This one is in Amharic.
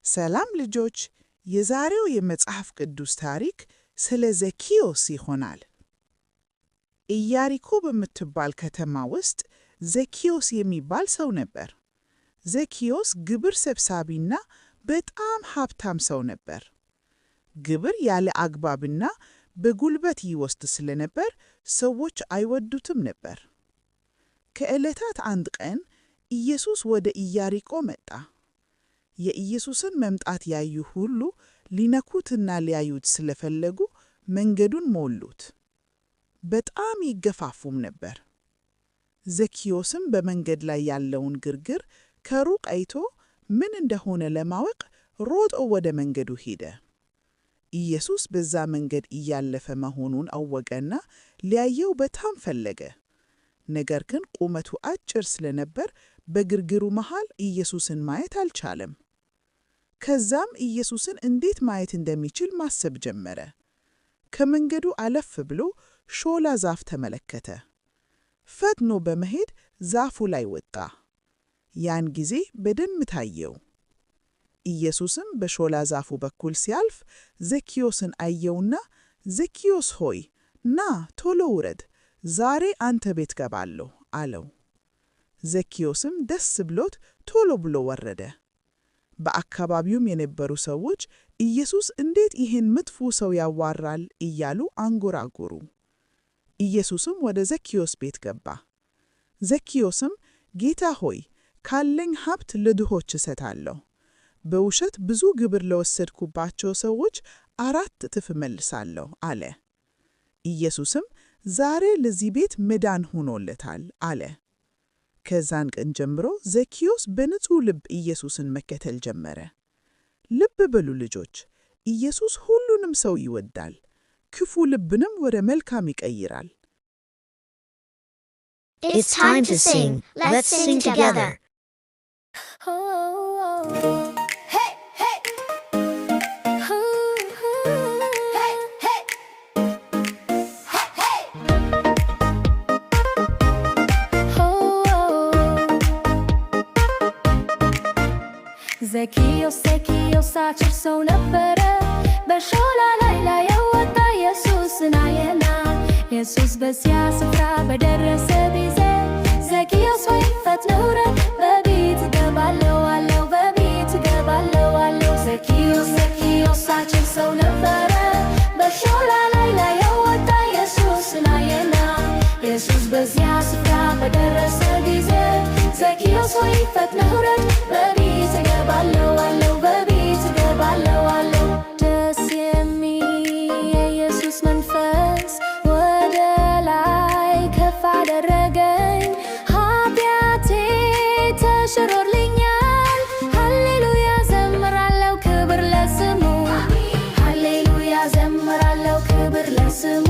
ሰላም ልጆች፣ የዛሬው የመጽሐፍ ቅዱስ ታሪክ ስለ ዘኪዮስ ይሆናል። ኢያሪኮ በምትባል ከተማ ውስጥ ዘኪዮስ የሚባል ሰው ነበር። ዘኪዮስ ግብር ሰብሳቢና በጣም ሀብታም ሰው ነበር። ግብር ያለ አግባብና በጉልበት ይወስድ ስለነበር ሰዎች አይወዱትም ነበር። ከዕለታት አንድ ቀን ኢየሱስ ወደ ኢያሪኮ መጣ። የኢየሱስን መምጣት ያዩ ሁሉ ሊነኩትና ሊያዩት ስለፈለጉ መንገዱን ሞሉት። በጣም ይገፋፉም ነበር። ዘኪዮስም በመንገድ ላይ ያለውን ግርግር ከሩቅ አይቶ ምን እንደሆነ ለማወቅ ሮጦ ወደ መንገዱ ሄደ። ኢየሱስ በዛ መንገድ እያለፈ መሆኑን አወቀና ሊያየው በጣም ፈለገ። ነገር ግን ቁመቱ አጭር ስለነበር በግርግሩ መሃል ኢየሱስን ማየት አልቻለም። ከዛም ኢየሱስን እንዴት ማየት እንደሚችል ማሰብ ጀመረ። ከመንገዱ አለፍ ብሎ ሾላ ዛፍ ተመለከተ። ፈጥኖ በመሄድ ዛፉ ላይ ወጣ። ያን ጊዜ በደንብ ታየው። ኢየሱስም በሾላ ዛፉ በኩል ሲያልፍ ዘኪዮስን አየውና፣ "ዘኪዮስ ሆይ፣ ና ቶሎ ውረድ፣ ዛሬ አንተ ቤት ገባለሁ" አለው። ዘኪዮስም ደስ ብሎት ቶሎ ብሎ ወረደ። በአካባቢውም የነበሩ ሰዎች "ኢየሱስ እንዴት ይህን መጥፎ ሰው ያዋራል?" እያሉ አንጎራጎሩ። ኢየሱስም ወደ ዘኪዮስ ቤት ገባ። ዘኪዮስም፣ "ጌታ ሆይ፣ ካለኝ ሀብት ለድሆች እሰጣለሁ። በውሸት ብዙ ግብር ለወሰድኩባቸው ሰዎች 4 እጥፍ እመልሳለሁ" አለ። ኢየሱስም፣ "ዛሬ ለዚህ ቤት መዳን ሆኖለታል" አለ። ከዛን ቀን ጀምሮ ዘኪዮስ በንጹሕ ልብ ኢየሱስን መከተል ጀመረ። ልብ በሉ ልጆች፣ ኢየሱስ ሁሉንም ሰው ይወዳል፣ ክፉ ልብንም ወደ መልካም ይቀይራል። It's time to sing. Let's sing together. Hey, hey! Hey, hey! Hey, hey! Oh. ዘኪዮስ ዘኪዮስ አጭር ሰው ነበረ። በሾላ ላይ ላይ የወጣ ኢየሱስን አየና፣ ኢየሱስ በዚያ ስፍራ በደረሰ ጊዜ፣ "ዘኪዮስ ሆይ፣ ፈጥነህ ውረድ፣ በቤትህ እገባለሁ" አለው፣ በቤትህ እገባለሁ አለው። ዘኪዮስ ዘኪዮስ አጭር ሰው ነበረ። በሾላ ላይ ላይ የወጣ ኢየሱስን አየና፣ ኢየሱስ በዚያ ስፍራ በደረሰ ጊዜ፣ "ዘኪዮስ ሆይ፣ ፈጥነህ ውረድ፣ በቤትህ እገባለሁ" አለው፣ በቤትህ እገባለሁ አለው። ደስ የሚል የኢየሱስ መንፈስ ወደ ላይ ከፍ አደረገኝ፣ ኃጢአቴ ተሽሮልኛል። ሃሌሉያ ዘምራለሁ፣ ክብር ለስሙ። ሃሌሉያ ዘምራለሁ፣ ክብር ለስሙ።